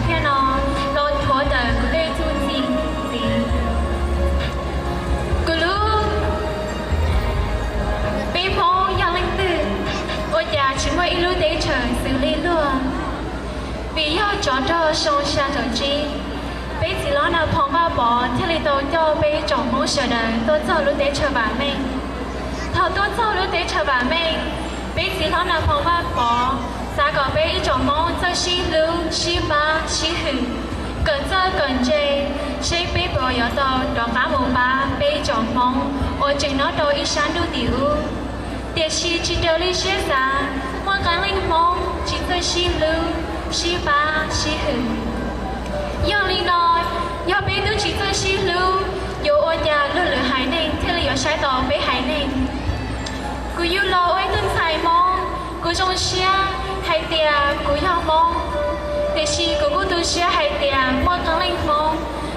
thiab no los rhuav tawm kuv tej txuj ci ntxiv. Kuv lub, peb Hmoob yog leej twg ua cas tsis muaj ib lub teb chaws xws li luag? Vim yog tsov rog xyoo xya caum tsib, peb txiv hlob Nas Phoo Vaj Pov thiaj li tau coj peb tsoom Hmoob sawv daws tuaj txog lub teb chaws vam meej. Thaum tuaj txog lub teb chaws vam meej, peb txiv hlob Nas Phoo Vaj Pov xav kom peb ib tsoom Hmoob txawj sib hlub, sib pab, sib hwm, kawm txawj kawm ntse, seb peb puas yuav tau rov qab mus pab peb ib tsoom Hmoob uas tseem nyob rau ib sab ntuj tim ub. Tiam sis tsis raws li siab xav, muaj qee leej Hmoob tsis txawj sib hlub, sib pab, sib hwm. Yog li no, yog peb twb tsis txawj sib hlub, yuav ua cas luag lwm haiv neeg thiaj li yuav saib tau peb haiv neeg? Kuv yug los ua ib tug ntxhais Hmoob, kuv zoo siab hais tias kuv yog Hmoob, tiam sis kuv kuj tu siab hais tias muaj qee leej Hmoob,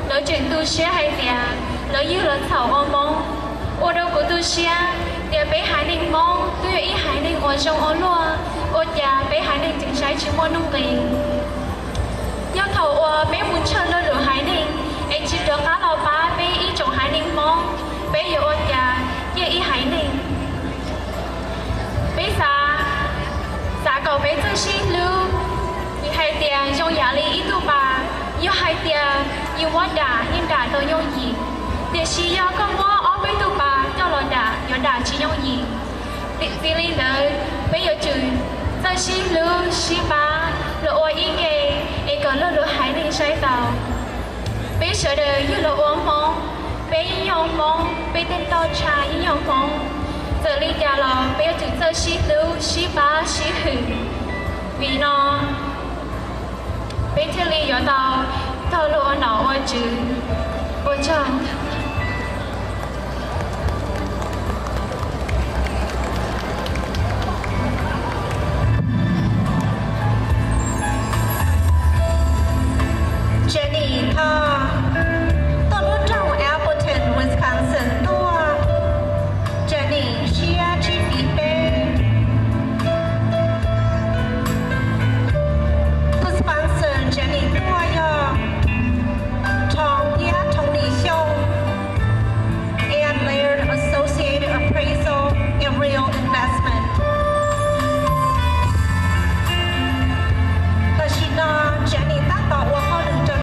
lawv tseem tu siab hais tias lawv yug los txhaum ua Hmoob, ua rau kuv tu siab tias peb haiv neeg Hmoob twb yog ib haiv neeg uas zoo ua luaj, ua cas peb haiv neeg tseem saib tsis muaj nuj nqis. Yog thaum uas peb mus ntshaw luag lwm haiv neeg es tsis rov qab los pab peb ib tsoom haiv neeg Hmoob, peb yuav ua cas ciaj ib haiv neeg? Peb xav, xav kom peb txawj sib hlub, vim hais tias zoo yam li ib tug pas, yog hais tias yus muab dam yeej dam tau yooj yim, tiam sis yog koj muab ob peb tug pas coj los dam yuav dam tsis yooj yim. Txij li ntawd peb yuav tsum txawj sib hlub sib pab los ua ib ke es kom luag lwm haiv neeg saib tau. Peb sawv daws yug los ua Hmoob, peb yeej yog Hmoob, peb tej toj tshav yeej yog Hmoob. Txawm li cas los peb yuav tsum txawj sib hlub sib pab sib hwm. Vim no peb thiaj li yuav tau taug luag ua nom ua tswv. Ua tsaug.